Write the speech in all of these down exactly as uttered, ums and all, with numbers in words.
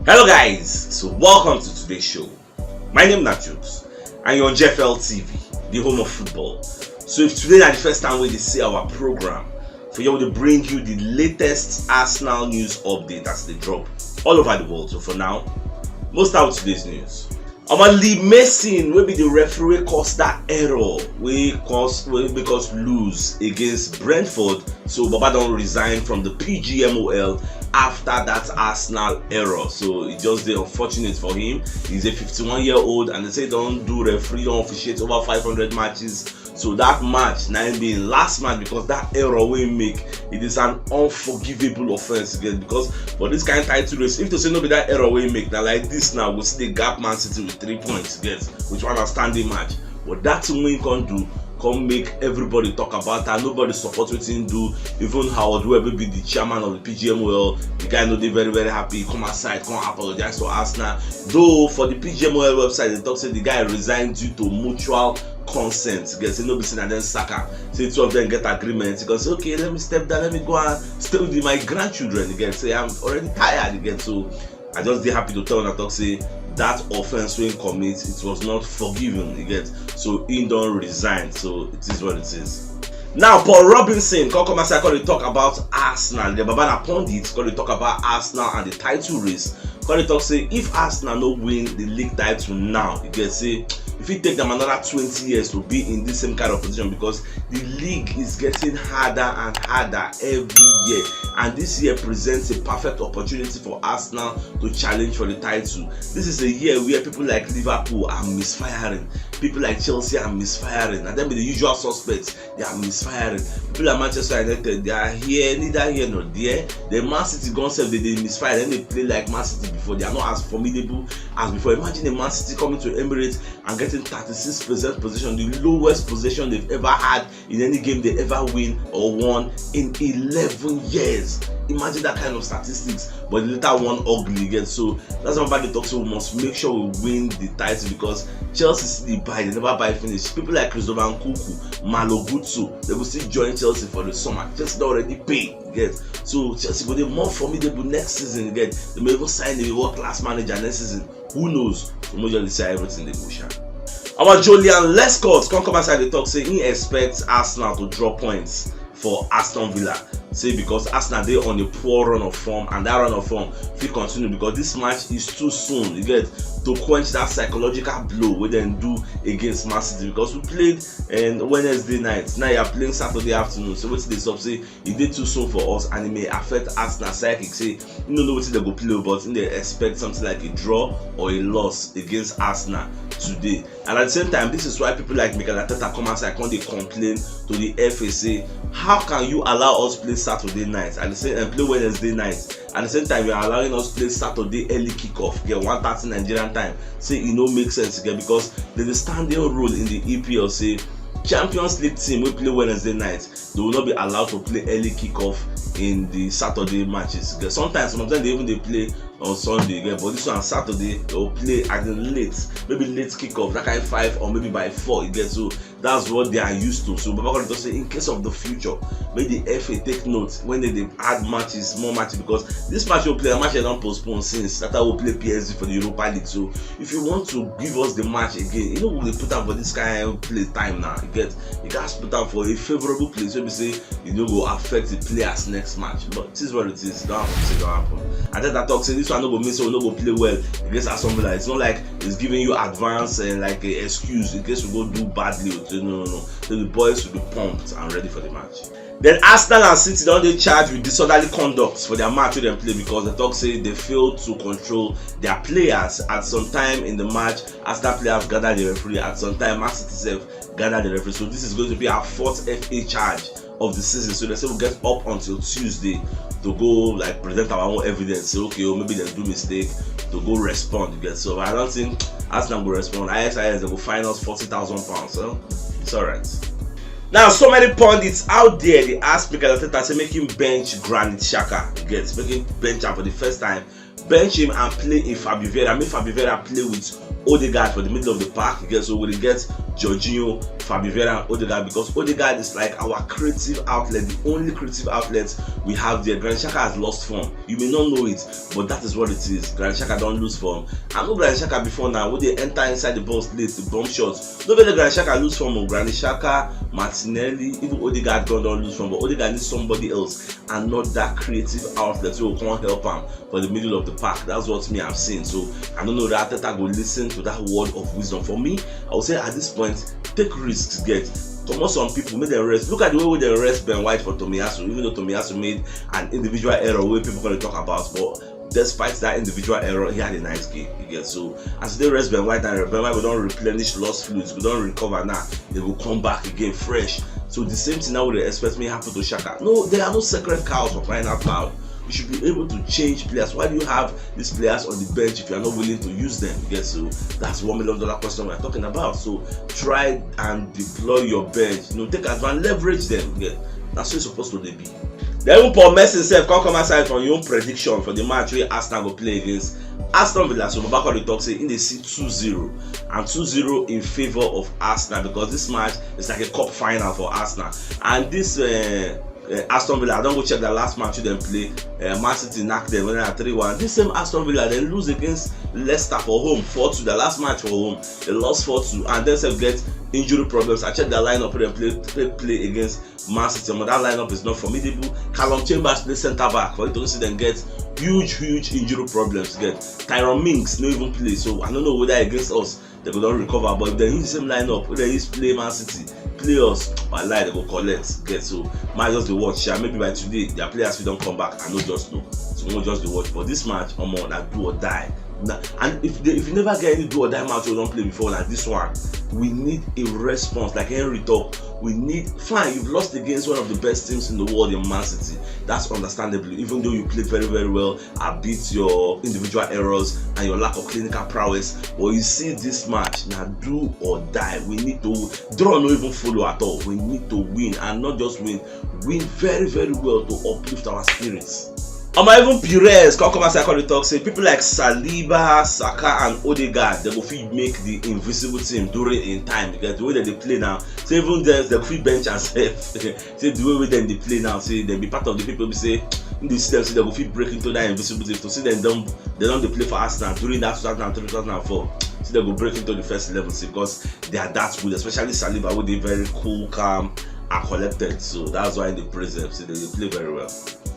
Hello guys, so welcome to today's show. My name na Jukes and you're on G F L T V, the home of football. So if today na the first time wey you dey see our program, for here we dey bring you the latest Arsenal news update as e dey drop all over the world. So for now, most out today's news. Omo, Lee Mason wey be the referee wey cause that error wey cause wey make us lose against Brentford, so Baba don resign from the P G M O L after that Arsenal error. So e just dey unfortunate for him. He's a fifty-one year old and they say he don do referee, don officiate over five hundred matches. So that match na im be im last match because that error wey im make, it is an unforgivable offence again, because for this kind title race, if to say no be that error wey im make, na like this now we go still dey gap Man City with three points, get, with one outstanding match. But that thing wey im come do come make everybody talk about am. Nobody support wetin im do. Even Howard Webb, wey be the chairman of the P G M O L, the guy no dey very very happy. Come outside, come apologize to Arsenal. Though for the P G M O L website, they talk say the guy resigned due to mutual consent. Get, say no be say na dem sack am. Say two of them get agreement. He go say, "Okay, let me step down, let me go and stay with my grandchildren." He get, say, "I'm already tired." He get, so I just dey happy to tell una talk say that offence wey im commit, it was not forgiven. He get, so im don resign. So it is what it is. Now Paul Robinson come come outside, come dey talk about Arsenal. The Baba na pundit, come dey talk about Arsenal and the title race. Come dey talk say if Arsenal no win the league title now, you get, say e fit take them another twenty years to be in this same kind of position because the league is getting harder and harder every year, and this year presents a perfect opportunity for Arsenal to challenge for the title. This is a year where people like Liverpool are misfiring, people like Chelsea are misfiring, and then be the usual suspects, they are misfiring. People like Manchester United, they are here, neither here nor there. The Man City gone sef, they dey misfire. Then they play like Man City before. They are not as formidable as before. Imagine a Man City coming to Emirates and getting thirty-six percent possession, the lowest possession they've ever had in any game they ever win or won in eleven years. Imagine that kind of statistics. But the later won ugly again. So that's why they talk say we must make sure we win the title because Chelsea still dey buy, they never buy finish. People like Christopher Nkunku, Malo Gutsu, they go still join Chelsea for the summer. Chelsea don already pay, you get. So Chelsea go dey more formidable next season, you get. They may even sign a world class manager next season. Who knows? So make sure they say everything dey go sha. Our Joleon Lescott come come outside dey talk say he expects Arsenal to draw points for Aston Villa. Say because Arsenal dey on a poor run of form, and that run of form fit continue because this match is too soon, you get, to quench that psychological blow wey dem do against Man City, because we played and Wednesday night, now you are playing Saturday afternoon. So wetin dey sup say e dey too soon for us and e may affect Arsenal psychic. Say you no know wetin dem go play, but im dey expect something like a draw or a loss against Arsenal today. And at the same time, this is why people like Mikel Arteta come outside, come dey complain to the F A say, "How can you allow us play Saturday night and the same and play Wednesday night? At the same time, you are allowing us play Saturday early kickoff, get one thirty Nigerian time." Say e no make sense again because there's a standing rule in the E P L say Champions League team wey play Wednesday night, they will not be allowed to play early kickoff in the Saturday matches. Get, sometimes, sometimes they even dey play on Sunday, yeah, but this one Saturday, they will play at the late, maybe late kickoff, that kind five or maybe by four, you get. So that's what they are used to. So Baba Kone say, in case of the future, may the F A take note when they, they add matches, more matches, because this match we play, a match I don postpone since that I will play P S G for the Europa League. So if you want to give us the match again, you know we dey put am for this kind play time now. You get, you guys put am for a favorable place wey be say e no go affect the players next match. But it is what it is. Don't happen, say don't happen. Arteta talk say this one no go mean say we no go play well against Aston Villa. It's not like it's giving you advance and like an excuse in case we go do badly. No, no, no. So the boys will be pumped and ready for the match. Then Arsenal and City don dey charged with disorderly conduct for their match wey dem play because they talk say they failed to control their players. At some time in the match, Arsenal players gather the referee. At some time, Man City sef gather the referee. So this is going to be our fourth F A charge of the season. So they say we get up until Tuesday to go, like, present our own evidence. Say, okay, oh, maybe they do mistake, to go respond. You get, so I don't think Arsenal go respond. I S I S, they go fine us forty thousand pounds. So it's all right. Now, so many pundits out there, they ask Mikel Arteta, say make him bench Granit Xhaka. You get, make him bench am for the first time. Bench him and play in Fabio Vieira. Make Fabio Vieira play with Odegaard for the middle of the park. You get, so we dey get Jorginho, Fabio Vieira, and Odegaard, because Odegaard is like our creative outlet, the only creative outlet we have there. Granit Xhaka has lost form. You may not know it, but that is what it is. Granit Xhaka don lose form. I know Granit Xhaka before now, wey dey enter inside the box late, the bomb shots. No be only Granit Xhaka lose form o. Granit Xhaka, Martinelli, even Odegaard don don lose form, but Odegaard need somebody else, another creative outlet wey go come help am for the middle of the park. That's what me I'm seeing. So I don't know that Arteta go listen to that word of wisdom. For me, I would say at this point, take risks, get comot some people, make dem rest. Look at the way wey dem rest Ben White for Tomiyasu, even though Tomiyasu made an individual error wey people gonna talk about, but despite that individual error, he had a nice game. You get, so as they rest Ben White, and Ben White go don replenish lost fluids, go don recover now, they go come back again fresh. So the same thing now would expect me happen to Xhaka. No, there are no sacred cows, for crying out loud. You should be able to change players. Why do you have these players on the bench if you are not willing to use them? You get, so that's one million dollar question we're talking about. So try and deploy your bench. You know, take advantage, leverage them. You get, that's what it's supposed to be. Then even Paul Merson sef come come outside from your own prediction for the match wey Arsenal go play against Aston Villa. So Baba come dey talk say he dey see two zero, and two zero in favour of Arsenal, because this match is like a cup final for Arsenal. And this uh, uh, Aston Villa, I don go check the last match wey dem play. Uh, Man City knack them when na three one. This same Aston Villa dem lose against Leicester for home four two. The last match for home, they lost four two, and dem sef get injury problems. I check the lineup wey dem play play play against Man City. Omo, that lineup is not formidable. Calum Chambers play centre back for you to see dem get huge huge injury problems. Get Tyrone Mings no even play, so I don't know whether against us they go don recover. But if they use the same lineup, if they use play Man City, play us, my lie they go collect. Get, so my just dey watch. Sha, maybe by today their players fit don come back. I no just know. So we just dey watch. But this match, omo, na do or die. Na, and if they, if you never get any do or die match wey you don play before, like this one, we need a response. Like Henry talk, we need, fine, you've lost against one of the best teams in the world in Man City. That's understandable. Even though you played very very well, I beat your individual errors and your lack of clinical prowess. But you see this match, na do or die. We need to draw no even follow at all. We need to win, and not just win, win very very well to uplift our spirits. Omo, even Pires come come outside come dey talk say people like Saliba, Saka and Odegaard, they go fit make the invisible team during in time, because the way that they play now, say even them, they go fit bench and sef. Say the way wey dem dey play now, say dem be part of the people be say, in the system, say they go fit break into that invisible team. To see them don, they don dey play for Arsenal during that two thousand and three, two thousand and four. Say they go break into the first eleven, say, because they are that good, especially Saliba, wey dey very cool, calm and collected. So that's why they praise them, say they dey play very well.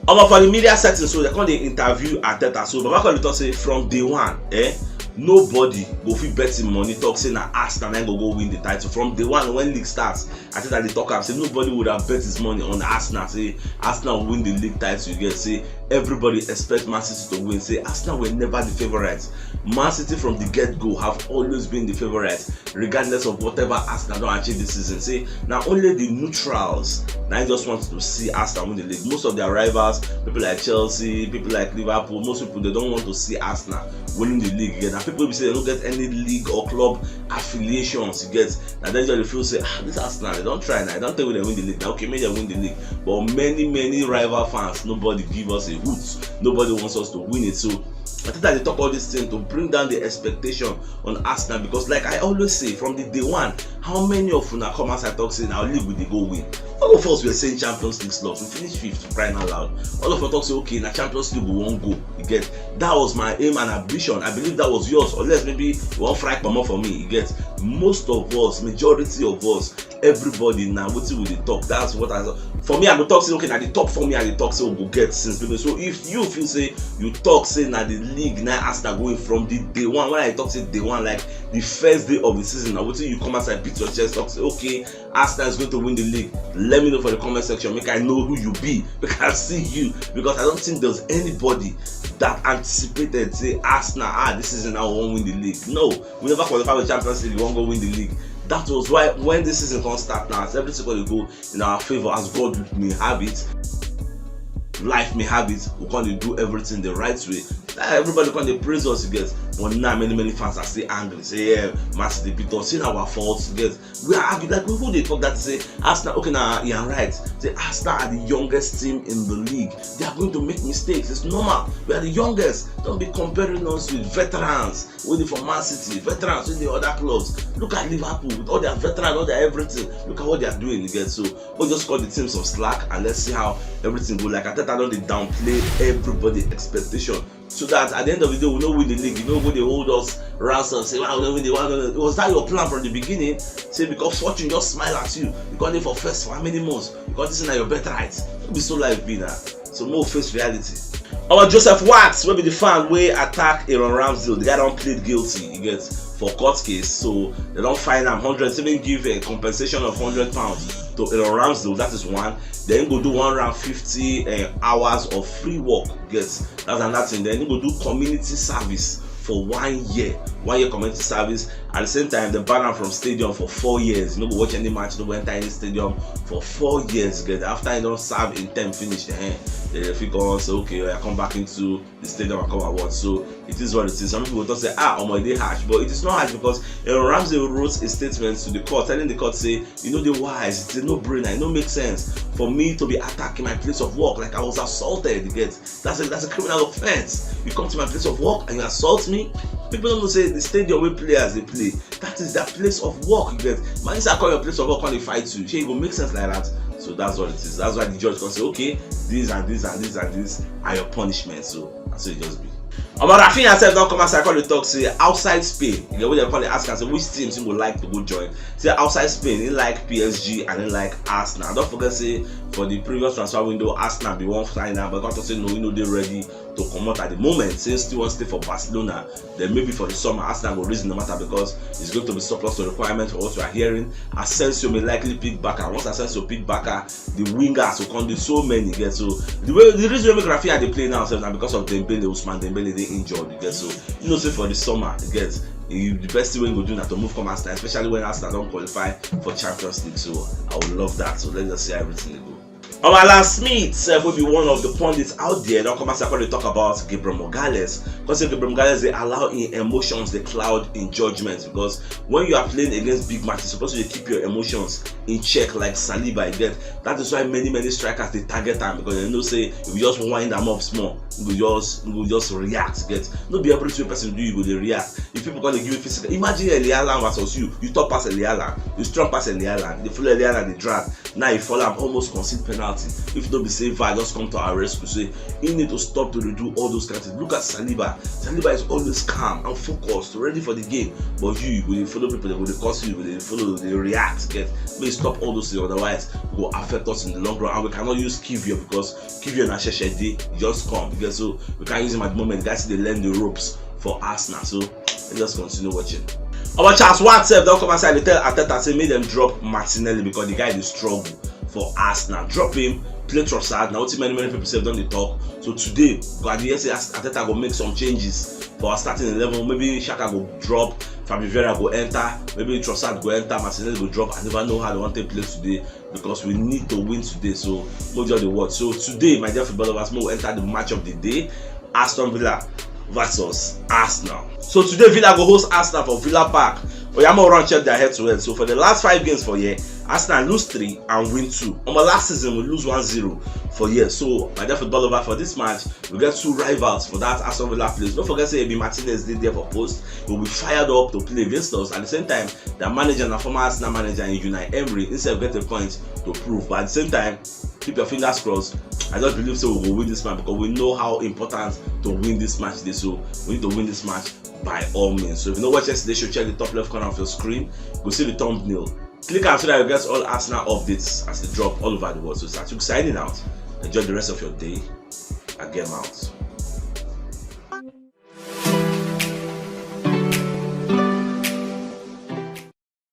Omo, for the media setting, so they come dey interview Arteta. So Baba come dey talk say from day one, eh, nobody go fit bet him money talk say na Arsenal na go go win the title. From day one when league starts, Arteta dey talk am say nobody would have bet his money on Arsenal, say Arsenal win the league title. You get, say everybody expect Man City to win, say Arsenal were never the favourites. Man City from the get-go have always been the favourites, regardless of whatever Arsenal don achieve this season. Say na only the neutrals na just want to see Arsenal win the league. Most of their rivals, people like Chelsea, people like Liverpool, most people, they don't want to see Arsenal winning the league again. And people be say they don't get any league or club affiliations. You get, na dem just dey feel say, ah, this Arsenal, they don't try now. They don't tell we they win the league. Now, okay, maybe they win the league. But many many rival fans, nobody give us a hoot. Nobody wants us to win it. So I think that they talk all this thing to bring down the expectation on Arsenal, because like I always say from the day one, how many of una come outside talk say na league we dey go win? All of us were saying Champions League slots. We finished fifth, crying out loud. All of us talk say, okay, na Champions League we wan go. You get, that was my aim and ambition. I believe that was yours, unless maybe you wan fry comot for me. You get, most of us, majority of us, everybody na wetin we dey talk. That's what I, for me, I go talk say, okay, na the top four me I dey talk say we go get since baby. So if you feel say you talk say na the league na Arsenal going from the day one, when I talk say day one, like the first day of the season, na wetin you come outside beat your chest talk say, okay, Arsenal is going to win the league. Let me know for the comment section, make I know who you be, make I see you, because I don't think there's anybody that anticipated say Arsenal, ah, this season I won't win the league. No, we never qualify with Champions League, we won't go win the league. That was why when this season come start now, as everything gonna go in our favour, as God may have it, life may have it, we gonna do everything the right way. That everybody come dey praise us, you get. But now many many fans are still angry. Say, yeah, Man City beat us. See na our fault, you get. We are arguing like, who dey talk that? Say Arsenal, okay, now you are right. Say Arsenal are the youngest team in the league. They are going to make mistakes. It's normal. We are the youngest. Don't be comparing us with veterans wey dey for Man City, veterans wey dey other clubs. Look at Liverpool with all their veterans, all their everything. Look at what they are doing, you get. So we just cut the team some slack and let's see how everything go. Like Arteta don dey downplay everybody expectation, so that at the end of the day we no win the league. You no go dey hold us ransom, say, "Wow, we no win the one." It was that your plan from the beginning? Say because fortune just smile at you, you come dey for first for how many months? You come dey say na your birthright. No be so life be na. So make we face reality. Our Joseph Wax, wey be the fan wey attack Aaron Ramsdale, the guy don plead guilty, you get, for court case. So they don fine am hundred, even give a compensation of hundred pounds to Aaron Ramsdale. That is one. Then he go do one round fifty uh, hours of free work. Get, that's another thing. Then he go do community service for one year. One year community service. At the same time, they ban am from stadium for four years. You no go watch any match, you no go enter any stadium for four years. Get, after he don serve in term finish, eh, the referee come say, "Okay, I come back into the stadium and come and watch." So it is what it is. Some people will talk say, "Ah, omo, e dey harsh," but it is not harsh because Aaron Ramsdale wrote a statement to the court, telling the court say, "You know the wise, it's a no-brainer, it no make sense for me to be attacked in my place of work, like I was assaulted." You get, that's a that's a criminal offense. You come to my place of work and you assault me. People don't know say the stadium where players they play, that is their place of work. You get, man, if I call your place of work, come dey fight you. Shey e go make sense like that? So that's what it is. That's why the judge can say, "Okay, these and these and these and these are your punishments." So that's what it just be. Omo, Rafinha sef don come outside, come dey talk say outside Spain, you get, wey dem come dey ask am say which teams he would like to go join. Say outside Spain, he like P S G and he like Arsenal. Don't forget say for the previous transfer window, Arsenal be one sign now, but come talk say no, he no dey ready to comot at the moment. Say he still wan stay for Barcelona. Then maybe for the summer, Arsenal go reason the matter because it's going to be surplus to requirement for what we are hearing. Asensio may likely pick Barca. Once Asensio pick Barca, the wingers will come do so many, you get. So the way, the reason wey make Rafinha dey play now sef na because of Dembele, Ousmane Dembele dey injured, you get. So you know say for the summer, you get, you, the best thing wey you go do na to move come Arsenal, especially when Arsenal don qualify for Champions League. So I would love that. So let's just see how everything dey go. Our last Smith sef, wey be one of the pundits out there, don come outside come dey talk about Gabriel Magalhaes. Come say Gabriel Magalhaes dey allow im emotions dey cloud im judgment, because when you are playing against big matches, you suppose to dey keep your emotions in check like Saliba, you get. That is why many many strikers dey target am, because dem know say if you just wind am up small, you go just you go just react, you get. No be everything wey person do you go dey react. If people come dey give you physical, imagine Erling Haaland versus you. You tall pass Erling Haaland, you strong pass Erling Haaland, you dey follow Erling Haaland dey drag. Now he fall am, almost concede penalty. If no be say VAR just come to our rescue, say he need to stop to dey do all those kind of things. Look at Saliba. Saliba is always calm and focused, ready for the game. But you, you go dey follow people, dem go dey curse you, you go dey follow, dey react, get. Make you stop all those things, otherwise e go affect us in the long run. And we cannot use Kiwior because Kiwior na sheshe dey, e just come. Because so we can't use him at the moment. The guy still dey learn the ropes for Arsenal. So let's just continue watching. Our Charles Watt sef don come outside dey tell Arteta say make dem drop Martinelli because the guy dey struggle for Arsenal. Drop him, play Trossard. Na wetin many many people sef don dey talk. So today, go I dey hear say As- Arteta go make some changes for our starting eleven. Maybe Xhaka go drop, Fabio Vieira go enter, maybe Trossard go enter, Martinelli go drop. I never know how they wan take play today because we need to win today. So make we just dey watch. So today, my dear football lovers, make we enter the match of the day. Aston Villa versus Arsenal. So today Villa go host Arsenal for Villa Park. Oya, make we run check their head to head. So for the last five games for here, Arsenal lose three and win two. Omo, last season we lose one zero for here. So my dear football lover, for this match, we get two rivals for that Aston Villa place. Don't forget say Emi Martinez dey there for post. He will be fired up to play against us. At the same time, their manager na former Arsenal manager in Unai Emery. He sef get a point to prove. But at the same time, keep your fingers crossed. I just believe say we go win this match because we know how important to win this match dey. So we need to win this match by all means. So if you no watch yesterday show, check the top left corner of your screen. Go see the thumbnail. Click am so that you get all Arsenal updates as they drop all over the world. So Sachuk signing out. Enjoy the rest of your day. I get out.